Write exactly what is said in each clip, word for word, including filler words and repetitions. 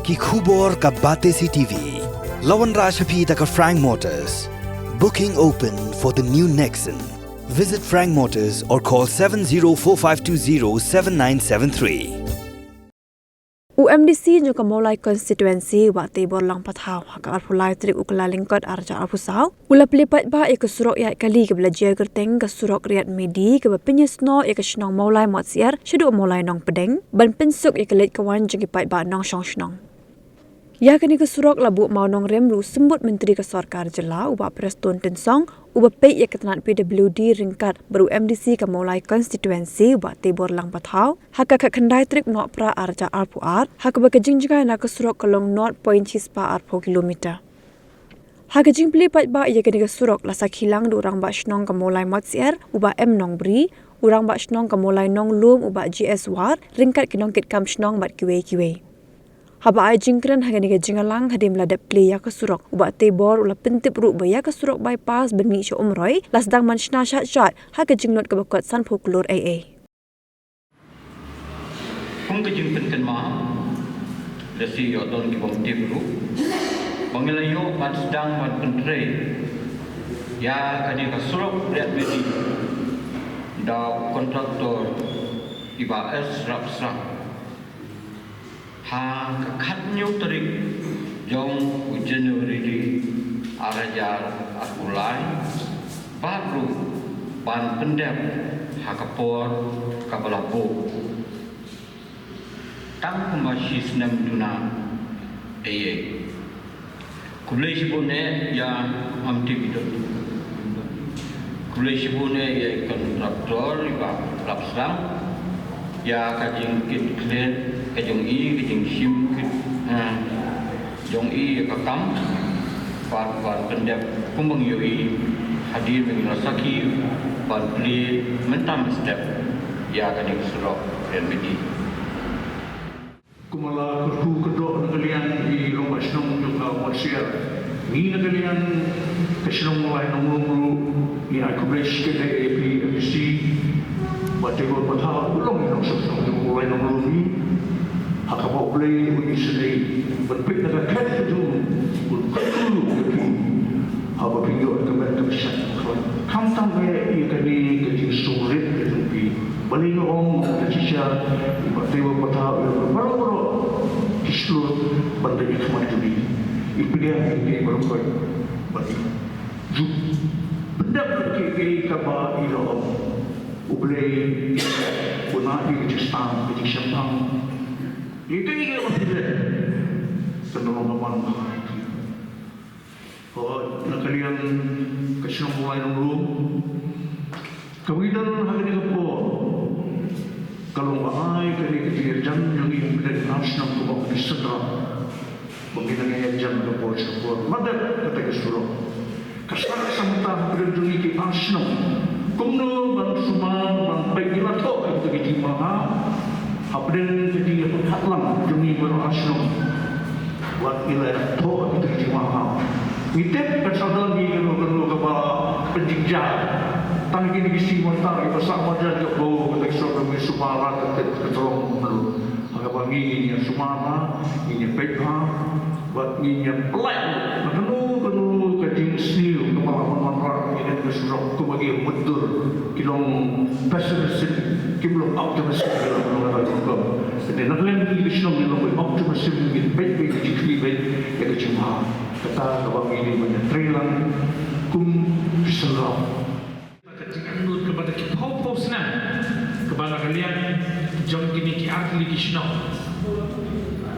Ki khubor ka Batesi T V. La wanrah sha phi da ka Frank Motors. Booking open for the new Nexon. Visit Frank Motors or call seven zero four five two zero seven nine seven three. U M D C jong ka Mawlai Constituency, Bah Teibor Langpathaw, ha ka arphew lai tarik u Kyllalyngkot arhajar arphew saw, u la plie paidbah ïa ka surok ïaid kali kaba la jia kyrteng ka surok Riat Midi, kaba pynïasnoh ïa ka shnong Mawlai Motsyiar shaduh Mawlai Nongpdeng, ban pynsuk ïa ka leit ka wan jong ki paidbah nongshong shnong. Ïa kane ka surok la buh mawnongrim da u Symbud Myntri ka Sorkar Jylla, u Bah Prestone Tynsong, uba peit ïa ka tnat P W D ryngkat bad u M D C ka Mawlai Constituency, u Bah Teibor Langpathaw, ha ka khatkhyndai tarik u Nohprah arhajar arphew ar, ha kaba ka jingjngai na ka surok ka long nought point shispah arphew kilometer. Ha ka jingplie paidbah ïa kane ka surok la sakhi lang da u Rangbah Shnong ka Mawlai Motsyiar, u Bah M Nongbri, u Rangbah Shnong ka Mawlai Nonglum, u Bah G S War, ryngkat ki nongkitkam shnong bad kiwei kiwei. Haba ai jingkren ha kane ka jingïalang hadien ba la dep plie ïa ka surok, u Bah Teibor u la pyntip ruh ba ïa ka surok bypass ban mih sha Umroi la sdang ban shna shaid shaid ha ka jinglut kaba kot sanphew klur eiei. Kum ka jingpynkynmaw, lehse ïoh don ki bym tip ruh ba ngi la ïoh ban sdang ban pyntrei ïa kane ka surok Riat Midi da u kontraktor i Bah S Rapsrang ha ka khathynñiew tarik jong u January arhajar arphew lai, bad ruh ban pyndep ha ka por kaba la buh tang kumba shi snem duna eiei. Khublei shibun eh ïa, ngam tip ito. Khublei shibun eh ïa i kontraktor i Bah Rapsrang ïa ka jingkit khlieh ka jong i, ka jingshim kit, eh, jong i ïa ka kam, bad ban pyndep kumba ngi ïohi hadien ba ngi la sakhi ban plie mynta mynstep ïa kane ka surok Riat Midi. Kumba la kyrkhu kyrdoh na ka liang i Rangbah Shnong jong ka Motsyiar, ngi na ka liang ka shnong Mawlai Nonglum ruh ngi ai khublei shibun ïa phi M D C Bah Teibor Langpathaw, u long i nongshong shnong jong Mawlai Nonglum hi. Ha kaba U Blei un isynei ban peit na ka khet ka jong u, un kyrkhu ïa phi. Haba phi ïoh ka met ka pyrshah ka khlaiñ, khamtam eh ïa kane ka jingsngewrit ka jong phi. Balei nga ong ka jingshisha, i Bah Teibor Langpathaw i la baroh baroh ki shlur ban da ïa khmat jong i. I pdiang ïa ki baroh baroh ban i ju pyndep ïa ki, ki kaba i la ong. U Blei un ai ïa ka jingsdang, ka jingshemphang. Ïa ki, ïa ki ba phi leh, kan long ka ban. Hooid, na ka liang ka shnong Mawlai Nonglum, kaba ngi don ha kane ka por, ka long ba ai kane ka jingïajan jong ngi hapdeng ar shnong kumba ki synran, ba ngi nang ïajan ka por sha ka por, la dep kata ka surok. Ka sah ka sah mynta hapdeng jong ngi ki ar shnong, kumno ban sumar ban peit, ngi la thoh ïa kata ka jingmaham hapdeng ka jingïapyrkhat lang jong ngi baroh ar shnong. Wat ngi la thoh ïa kata ka jingmaham. Ngi tip kan sa don hi kano kano kaba pynjynjar. Tang kine ki sngi mynta kiba sah marjan ka bor, kata ka sah ka ngi sumar ka tip ka tyrong kumno. Ha kaba ngi ngin ïa sumar bha, ngin ïa peit bha, bad ngin ïa pynlait na kano kano ka jingsniew kaba la wan wanrah ïa kane ka surok, kumba ki mutdur ki long pessimistic, kim long optimistic, ki long kata ka rukom. Te na ka liang ngi ki shnong ngin long optimistic, ngin peit beit, ngin khmih beit ïa ka jingbha. Kata kaba ngi dei ban ïatrei lang kum ki synran. Ka jingangnud kaba da ki phew phew snem kaba na ka liang jong kine ki artylli ki shnong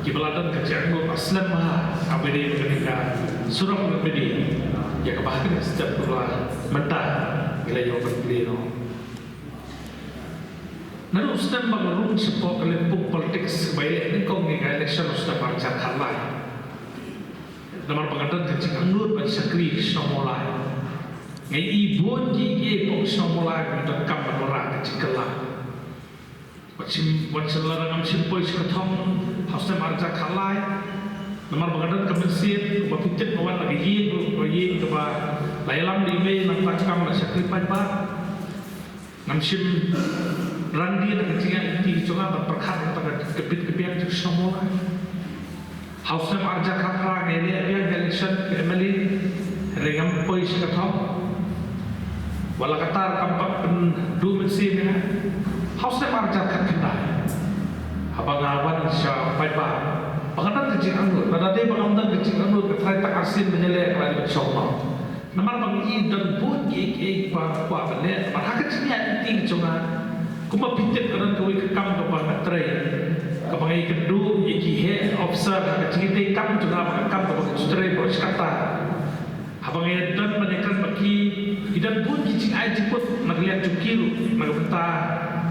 kiba la don ka jingangnud ba slem bha, kaba dei ba kane ka surok Riat Midi, ïa kaba ha kane ka step kaba mynta ngi la ïoh ban plie noh. Naduh u snem ba nga rung shapoh ka lympung politics ba ïaleh nyngkong ïa ka election u snem arhajar khatlai. Namar ba nga don ka jingangnud ban shakri shnong Mawlai. Nga ïohi bun kiei kiei hapoh shnong Mawlai ba ngi donkam ban wanrah ka jingkylla. Wat shym, wat shym la dang, ngam shym poi sha ka thong ha u snem arhajar khatlai. Namar ba nga don ka mynsiem, kumba phi tip, nga wan na ka ïing, ka ïing kaba la ïalam da i mei, nangta kam la shakri paidbah. Ngam shym rangli na ka jingïaid lynti jong nga ban pyrkhat ïa kata ka bit ka biang jong shnong Mawlai. Ha u snem arhajar khatphra nga ïaleh biang ka election ka M L A, hynrei ngam poi sha ka thong. Wat la katta kam pat pynduh mynsiem ïa nga. Ha u snem arhajar khatkhyndai, haba nga wan sha paidbah, ba nga don ka jingangnud, lada dei ba ngam don ka jingangnud, ka trai tang arsien ban ïaleh ka la dei ban shong noh. Namar ba ngi don bun kiei kiei ba kwah ban leh, namar ha ka jingïaid lynti ka jong nga, kumba phi tip, ka don kawei ka kam kaba nga trei, kaba nga ïakynduh ïa ki heh officer ha ka jingïadei kam jong nga, ba ka kam kaba nga ju trei baroh shi katta. Haba nga ïadon ban ïakren bad ki, ki don bun ki jingai jingmut na ka liang jong ki ruh, na ka bynta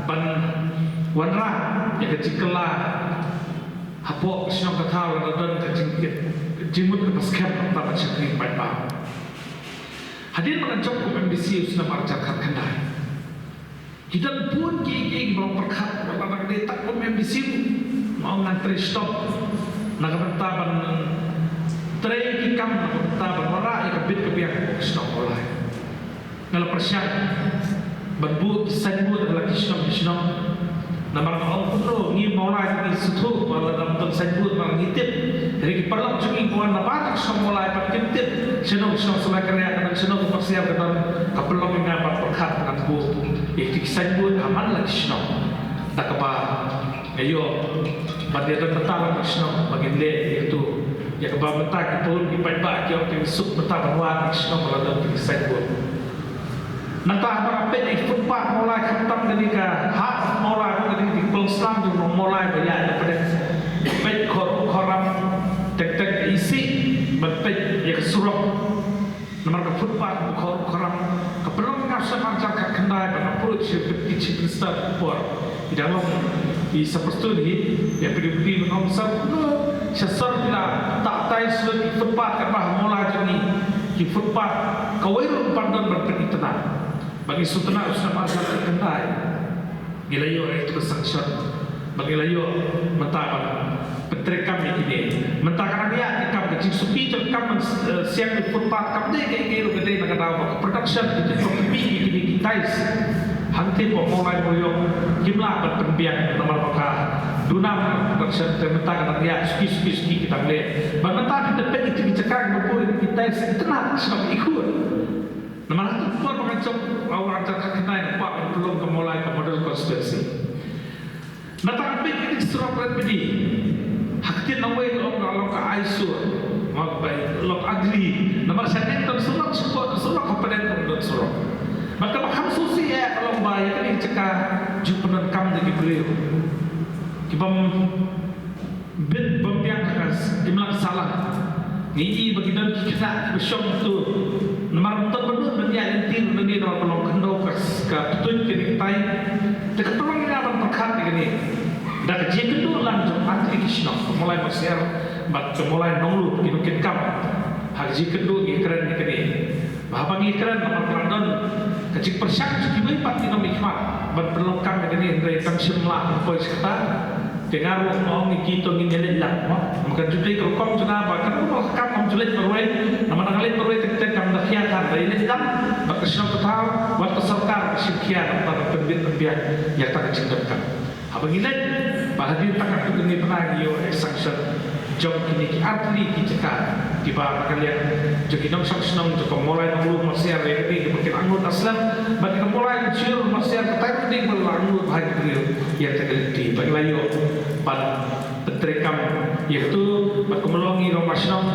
ban wanrah ïa ka jingkylla hapoh ka shnong ka thaw, lada don ka jing, jingmut kaba skhem na ka bynta ban shakri paidbah. Hadien ba ngan jop kum M D C u snem arhajar khatkhyndai, ki don bun kiei kiei kiba long pyrkhat, wat la dang dei tang kum M D C ruh, nga ong ngan trei shitom na ka bynta ban trei ki kam na ka bynta ban wanrah ïa ka bit ka biang ka shnong Mawlai. Nga la pyrshang ban buh ki signboard ha la ki shnong ki shnong. Namar nga ong kumno ngi Mawlai ngi sngewthuh ba lada ym don signboard ma ngi tip. Hynrei ki paralok jong ngi ba wan nabar shnong Mawlai pat kim tip shano ka shnong Salai Kynriah, ka don shano ka Marsiar, ka don, ka pynlong ïa nga ban pyrkhat ban buh ïa ki signboard ha man la ki shnong. Da kaba nga ïoh ban ïadon bynta lang ka shnong ba ngin leh ïa kito, ïa kaba mynta ki paun ki paidbah ki ong ki suk mynta ban wad ka shnong ba la don ki signboard. Nangta haba nga peit ïa ki footpath Mawlai, khamtam kane ka ha Mawlai, kane ka Plongsnam jong nong Mawlai ba ïaid hapdeng, peit khor khorram, teng teng ka isih ban peit ïa ka surok. Namar ka footpath ka khor khorram, ka pynlong nga sha arhajar khatkhyndai ban approach ïa u Deputy Chief Minister por. I dang long i Sir Prestone hi, ïa P W D ban ong Sir, kumno sha Sir phi la tah tai shuh ki footpath katba ha Mawlai jong ngi, ki footpath kawei ruh ym pat don ban pynitynnad. Ba ngi sngewtynnad u snem arhajar khatkhyndai ngi la ïoh ïa kito ka sanction, ba ngi la ïoh mynta ban pyntreikam ïa kine. Mynta ka nang ïaid ka kam, ka jingsuki jong ka kam ban, eh, siang ïa ki footpath kam dei kaei kaei ruh, ka dei na ka daw ba ka production, ki jingpynmih ïa kine ki tiles hangtei hapoh Mawlai Mawiong kim lah ban pynbiang namar ba ka duna production, te mynta ka nang ïaid suki suki suki ki dang leh. Ba mynta phi da peit ïa kito ki jaka kiba buh ïa ki tiles, itynnad shnong, i khun. Namar ha kato ka por ba nga jop ha u arhajar khatkhyndai nga kwah ban pynlong ka Mawlai ka model constituency. Nangta nga peit ïa ka surok Laitkbidi. Ha ka ktien nongwei ka ong ka long ka eyesore, ma ka bai long ugly. Namar shane ka don surok, shuh ka don surok, hapdeng ka don surok. Bad kaba kham sngewsih eh ka long ba ïa kane ka jaka ju pyndonkam da ki briew ki bym bit bym biang ha ka imlang sahlang. Ngi i ba ki don ki khynnah kiba shong tu. Namar ym don ba nud ban ïaid lynti ruh nangne namar ba long khyndew ka, ka pyntuid kane ka tai. Te ka pynlong ïa nga ban pyrkhat ïa kane. Da ka jingkynduh lang jong artylli ki shnong, ka Mawlai Marsiar bad ka Mawlai Nongluh, ki nongkitkam, ha ka jingkynduh ngi kren ïa kane. Ba haba ngi kren, namar ba la don ka jingpyrshang jong kiwei pat ki nongmihkhmat ban pynlong kam ïa kane, hynrei kam shym lah ban poi sha kata. Te nga ruh nga ong ïa ki, to ngin ïaleit lang, mo. Namar ka ju dei ka rukom jong nga ba katno ka kam ngam ju leit marwei, namar nga leit marwei teng teng kam da khia than, da ïaleit lang bad ka shnong ka thaw, wat ka sorkar ka shim khia namar ban pynbit pynbiang ïa kata ka jingdonkam. Haba ngi leit, ba hadien tang haduh kane bnai ngi ïoh ïa ka sanction jong kine ki artylli ki jaka, kiba na ka liang jong ki nongshong shnong jong ka Mawlai Nongluh Marsiar, ïa kine kiba kin angnud ha slem, bad ka Mawlai Kynshir Marsiar, katai ka dei ba la angnud ha ki briew ïa kata ka lynti, ba ngi la ïoh ban pyntreikam ïa kato, bad kumba long ngi long ma shnong.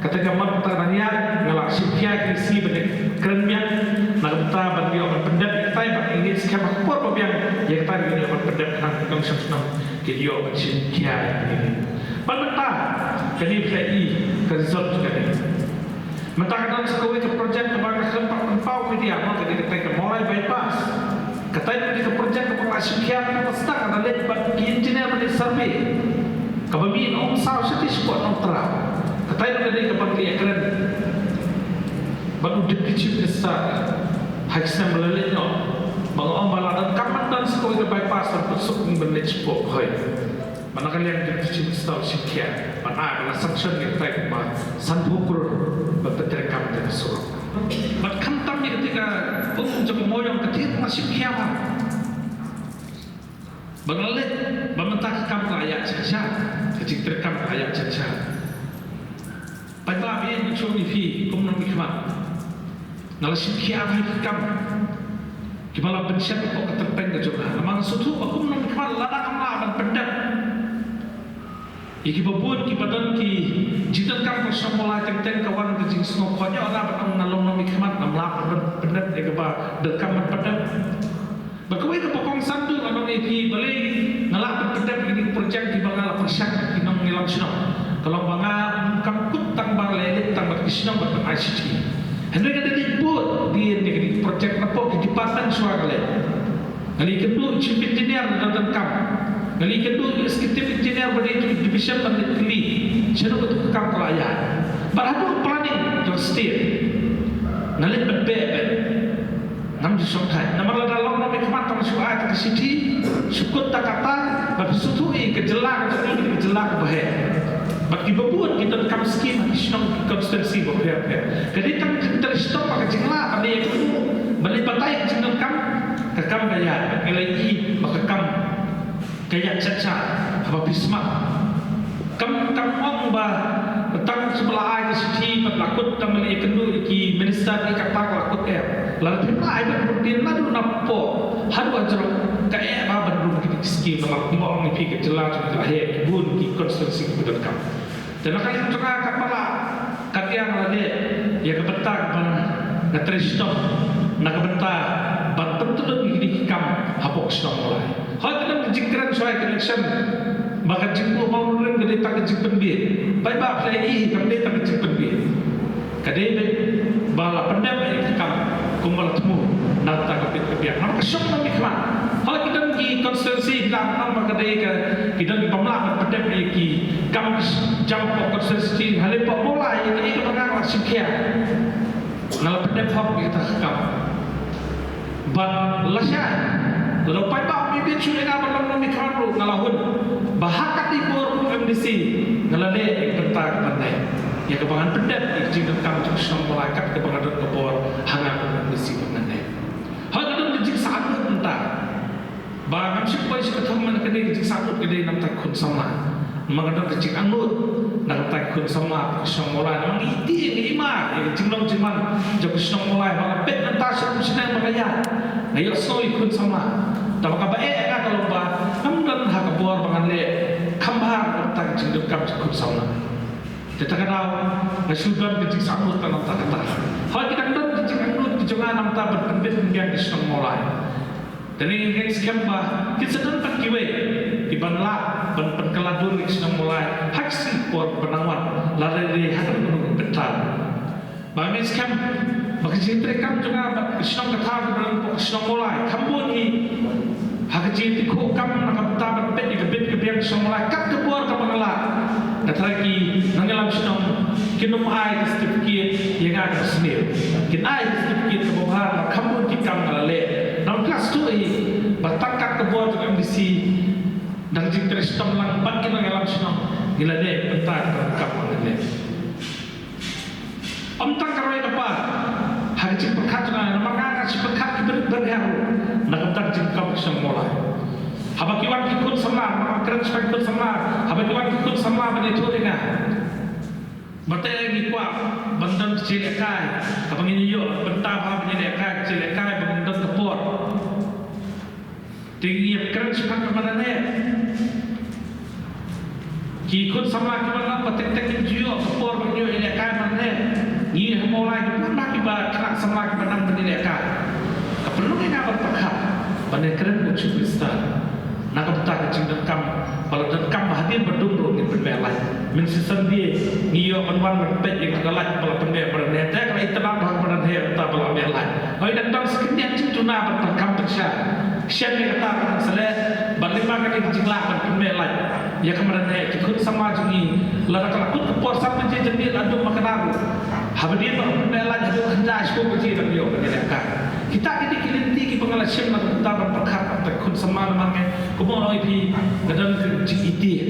Kata ka mat kata ka nang ïa, nga la shim khia ïa ki sngi ban ïa kren biang na ka bynta ban ïoh ban pyndep ïa katai, bad ngi ngeit skhem ha ka por ba biang ïa katai ba ngi ïoh ban pyndep, khnang ki nongshong shnong kin ïoh ban shim khia ïa kine. Bad mynta kane phi la i ka result jong kane. Mynta ka don sa kawei ka project kaba nga khlem pat pynpaw media, mo, ka dei katai ka Mawlai bypass. Katai ka dei ka project kaba nga la shim khia, kaba sdang nga la leit bad ki engineer ban leit survey. Kaba mih na Umsaw shatei shapoh Nongtraw. Katai ka dei kaba ngi ïakren bad u Deputy Chief Minister ha ki snem ba la leit noh, ba nga ong ba lada kam don sa kawei ka bypass ban pynsuk ngi ban leit shapoh Bhoi. Bad na ka liang ka Deputy Chief Minister u shim khia ban ai, ba la sanction ïa katai kaba sanphew klur ban pyntreikam ïa ka surok. Bad khamtam ïa katei ka um jong ka Mawiong, katei ruh nga shim khia bha. Ba nga la leit, ba mynta ka kam ka la ïaid shisha, ka jingtreikam ka la ïaid shisha. Ïa nga shu ong ïa phi kum u nongmihkhmat, nga la shim khia ha ki kam kiba la pynshet hapoh ka tyrpeng ka jong nga. Namar nga sngewthuh ba kum u nongmihkhmat lada ngam lah ban pyndep ïa kiba bun kiba don ki jingdonkam ka shnong Mawlai, teng teng ka wan ka jingsngewkhia ïa nga ban ong nga long nongmihkhmat, ngam lah ban pyndep ïa kaba donkam ban pyndep. Bad kawei kaba kongsan, to nga ong ïa phi, balei nga lah ban pyndep ïa kine ki projek kiba nga la pyrshang ïa ki nongïalam shnong. Ka long ba nga kam kut tang ban leh leit tang bad ki shnong bad ban ai shithi. Hynrei nga da leit bud dien ïa kine ki projek napoh ki department shuwa ka leit. Nga la ïakynduh chief engineer, nga da donkam. Nga la ïakynduh executive engineer ba dei jong division ban leit kylli shano katu ka kam ka la ïaid. Bad haduh planning jong state nga leit ban beh beh. Ngam ju shongthait. Namar lada long nongmihkhmat tang shu ai ta ka shithi, shu kut ta kata, bad shu sngewthuh ïa ka jylla ka jong ngi ka jylla kaba heh. Bad kiba bun ki donkam skim ha ki shnong ki constituency bapher bapher. Ka dei tang ka jingtrei shitom bad ka jinglah ban ïakynduh, ban ïa batai ka jingdonkam, ka kam ka ïaid. Bad nga la ïohi ba ka kam ka ïaid shisha haba phi smat. Kam, kam ong ba tang shu ba la ai ka shithi bad la kut, tang ba la ïakynduh ïa ki minister, ïa kata ka la kut, em. Lada phim lah ai ban rung dien naduh napoh haduh hajrong, ka eh ba ban rung kine ki skim, namar kumba ong ïa phi ka jylla jong ngi ka la heh, ki bun ki constituency kiba donkam. Te na ka liang jong nga, katba la kat ïa nga la leh ïa ka bynta ba nga trei shitom na ka bynta ban pyntylun ïa kine ki kam hapoh ka shnong Mawlai. Hooid, ka don ka jingkren shuwa ïa ka election ba ka jingbuh mawnongrim ka dei tang ka jingpynbieit. Paidbah phi la ïohi, kam dei tang ka jingpynbieit. Ka dei beit ba la pyndep ïa ka kam kumba la thmu na ka bynta ka bit ka biang. Namar ka shong nongmihkhmat. Hooid, ki don ki constituency, ki la ong ba ka dei ka, ki don ki bym lah ban pyndep ïa ki kam jam hapoh constituency. Hynrei hapoh Mawlai ïa kane kaba nga la shim khia, nga la pyndep hok ïa kata ka kam. Bad lashai, lada u paidbah u mih beit shuh ïa nga ban long nongmihkhmat ruh, nga la hun ba ha kane ka bor kum u M D C nga la leh ïa ka bynta ka ban leh ïa kaba ngan pyndep ïa ka jingdonkam jong ka shnong Mawlai kat kaba nga don ka bor ha nga kum u M D C ba ngan leh. Hooid, ka don ka jingsangnud mynta. Ba ngam shym poi sha ka thong, mynta ka dei ka jingsangnud ka dei na ka bynta ki khun samla. Namar ka don ka jingangnud na ka bynta ki khun samla ka shnong Mawlai. Namar ngi ïeit, ngi ïeit ma ïa ka jinglong jingman jong ka shnong Mawlai. Ba nga peit mynta sha kum shnong ba nga ïaid, nga ïohsngew ïa ki khun samla. Te ba kaba eh ïa nga ka long ba ngam don ha ka bor ba ngan leh kham bha na ka bynta ka jingdonkam jong ki khun samla. Te ta ka daw nga shu don ka jingsangnud na ka bynta kata. Hooid, ki dang don ka jingangnud ka jong nga na ka bynta ban pynbeit pynbiang ka shnong Mawlai. Te ngi ngeit skhem ba kin sa don pat kiwei kiban lah ban pynkylla dur ïa ka shnong Mawlai ha ki sngi por ban nang wan, lada dei ha kano kano ka bynta. Ba ngeit skhem ba ka jingtrei kam jong nga bad ka shnong ka thaw kaba don hapoh ka shnong Mawlai, kham bun hi ha ka jingtip khuh kam na ka bynta ban peit ïa ka bit ka biang ka shnong Mawlai kat ka bor kaba nga lah. Nga tharai ki nongïalam shnong kin ym ai ka certificate ïa nga kaba sniew. Kin ai ka certificate kaba bha, namar kham bun ki kam nga la leh. Namar klas tu hi ba tang kat ka bor jong M D C, dang jingtrei shitom lang bad ki nongïalam shnong, ngi la leh bynta kaba kam nga la leh. Ym tang ka roi ka par ha ka jingpyrkhat jong nga, namar nga nga shu pyrkhat ki barit barit ruh na ka bynta ka jingkam ka shnong Mawlai. Haba ki wan ki khun samla, namar nga kren shaphang ki khun samla, haba ki wan ki khun samla ban ïathuh ïa nga, ba te ngi kwah ban don ka jingïalehkai kaba ngin ïoh bynta bha ban ïalehkai, ka jingïalehkai ba ngin don ka por. Te ngi ïa kren shaphang ka mane ne. Ki khun samla ki wan lang ba teng teng ngim ju ïoh ka por ban ïoh ïalehkai mane ne. Ngi ha Mawlai ki bun bha kiba khynnah samla kiba nang ban ïalehkai. Ka pynlong ïa nga ban pyrkhat ban ïakren bad u Jisu Khrista na ka bynta ka jingdonkam, ba la donkam ba hadien ba dum ruh ngin pynmih lait. Mynshisien de ngi ïoh ban wan ban peit ïa ka lait ba la pynmih ba la ne, te ka la itynnad ba ha ka ba la ne, ba la mih lait. Hooid, dang don sa khyndiat jingduna ban pyrkhat pyrshah. Shen ïa kata ka nang sa leh, ban leh ma kane ka jinglah ban pynmih lait ïa ka mane ne, ki khun samla jong ngi, lada ka la kut ka por san baje janmiet la dum ma ka na ruh. Haba dei ba pynmih lait haduh khyndai shiphew baje dang ïoh ban ïalehkai. Kita ki dei ki lynti kiba nga la shim na ka bynta ban pyrkhat ïa ki khun samla, namar ngi, kumba ong ïa phi, nga don ka jingïeit.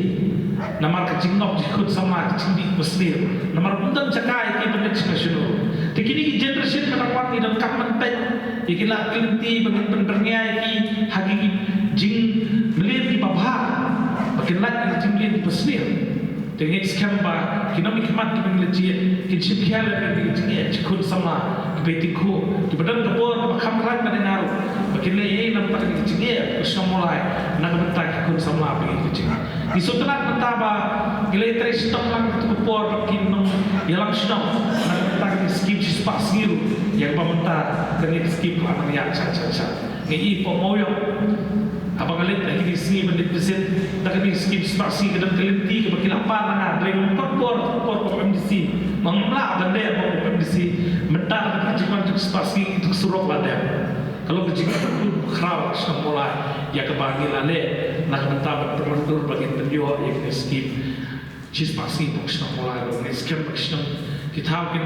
Namar ka jingnop jong ki khun samla ka jingdih basniew. Namar ym don jaka ïa ki ban leit shano shano. Te kine ki generation ka dang wan ngi donkam ban peit ïa ki lad ki lynti ba ngin pynrngiew ïa ki ha ki jingmlien kiba bha, ba kin lait na ki jingmlien kiba sniew. Te ngi skhem ba ki nongmihkhmat kiba ngi la jied kin shim khia lem ïa ki jingeh jingkhun samla kiba ïatyngkhuh, kiba don ka bor kaba kham khlaiñ ban ïa nga ruh, ba kin leh ei ei namar kata ka jingeh ka shnong Mawlai na ka bynta ki khun samla ba ïa ki jingeh. Ngi sngewtynnat mynta ba ngi la ïatrei shitom lang kata ka por bad ki nongïalam shnong na ka bynta ka skim shispah sngi ruh, ïa kaba mynta kane ka skim ka la nang ïaid sha sha sha. Ngi i pom mawïong. Haba nga leit ha kine ki sngi ban leit visit da kane ka skim shispah sngi, ka don ka lynti kaba ki la pan na nga, hynrei ngam pat por, por kum M D C. Ngam lah ban leh kum M D C. Mynta da ka jingwan jong shispah sngi, ïa ka surok la dep. Ka long ka jingwan khraw ka shnong Mawlai ïa kaba ngi la leh na ka bynta ban pynlong dur ba ngin pynïoh ïa kane ka skim shispah sngi kum ka shnong Mawlai. Ngi skhem ba ki shnong ki thaw kin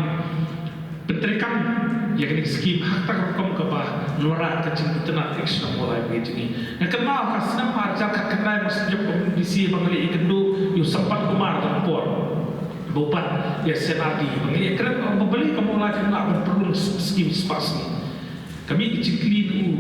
pyntreikam ïa kane ka skim ha kata ka rukom kaba wanrah ka jingitynnad ïa ka shnong Mawlai ba ïa jong ngi. Nga kynmaw ha ka snem arhajar khatkhyndai, nga shu jop kum M D C, ba nga la ïakynduh ïa u Sampath Kumar, da ka por ba u bat ïa C R D, ba nga la ïakren ba balei ka Mawlai kam lah ban pynrung skim shispah sngi. Ka mih ka jingkylli na u,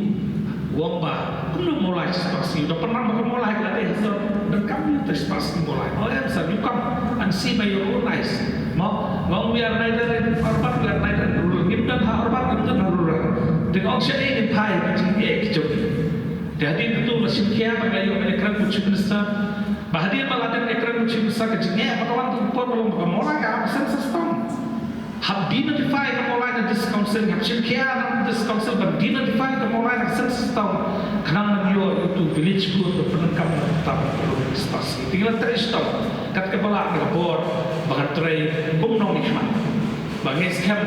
u ong ba kumno Mawlai shispah sngi, u da pynrang ba ka Mawlai ka la dei ha sor, donkam ïa uta shispah sngi Mawlai. Mawlai ong, sir, you come and see by your own eyes. Mo, nga ong, we are neither in urban, we are neither in rural. Ngim don ha urban, ngim don ha rural. Te nga ong, shaei ngin phai ha ka jingeh ka jong ngi? Te hadien kata la shim khia ba nga ïoh ban ïakren bad u Chief Minister. Ba hadien ba la dep ïakren bad u Chief Minister, ka jingeh ba ka wan, ka por ba long ba ka Mawlai ka hap census town. Hap de-notify ka Mawlai na District Council, hap shim khia na District Council ban de-notify ka Mawlai na Census Town. Khnang ban ïoh ïa utu u village court ban pyndonkam na ka bynta ban pynrung shispah sngi. Te ngi la trei shitom kat kaba lah na ka bor ba ngan trei kum u nongmihkhmat. Ba ngi skhem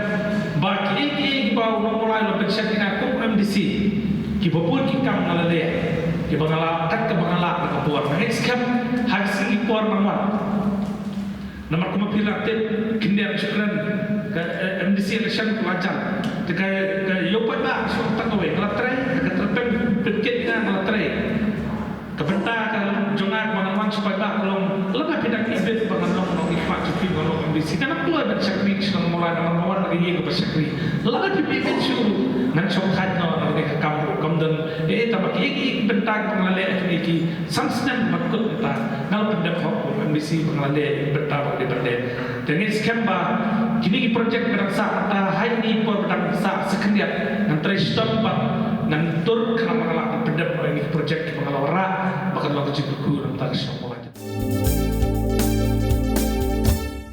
ba kiei kiei kiba u nong Mawlai u la pynshai ïa nga kum M D C, kiba bun ki kam nga la leh, kiba nga la, kat kaba nga lah na ka bor. Ba ngi skhem ha ki sngi ki por nang wan. Namar kumba phi la tip, khyndiat shu kren, ka, eh, M D C election ka la jan. Te ka, ka ïew paidbah shu tang kawei, nga la trei, ka tyrpeng pynkit nga, nga la trei. Ka bynta ka jong nga ba ngan wan sha paidbah ka long, lada phi dang ibit ba ngan long nongmihkhmat jong phi, ngan long M D C, te nang kloi ban shakri sha nong Mawlai, namar nga wan na ka ïing kaba shakri. Lada phi ibit shuh ruh, ngan shong thait noh na kane ka kam ruh, kam don. Eh, tangba kiei kiei ki bynta ba nga la leh ha kine ki san snem ba kut mynta, nga la pyndep hok kum M D C ba nga la leh ïa ki bynta ba nga dei ban leh. Te ngi skhem ba kine ki project ba dang sah mynta, ha kine ki por ba dang sah sa khyndiat, ngan trei shitom bad ngan tur khnang ba nga lah ban pyndep ïa kine ki project ba nga la wanrah ba kan long ka jingkyrkhu na ka bynta ka shnong.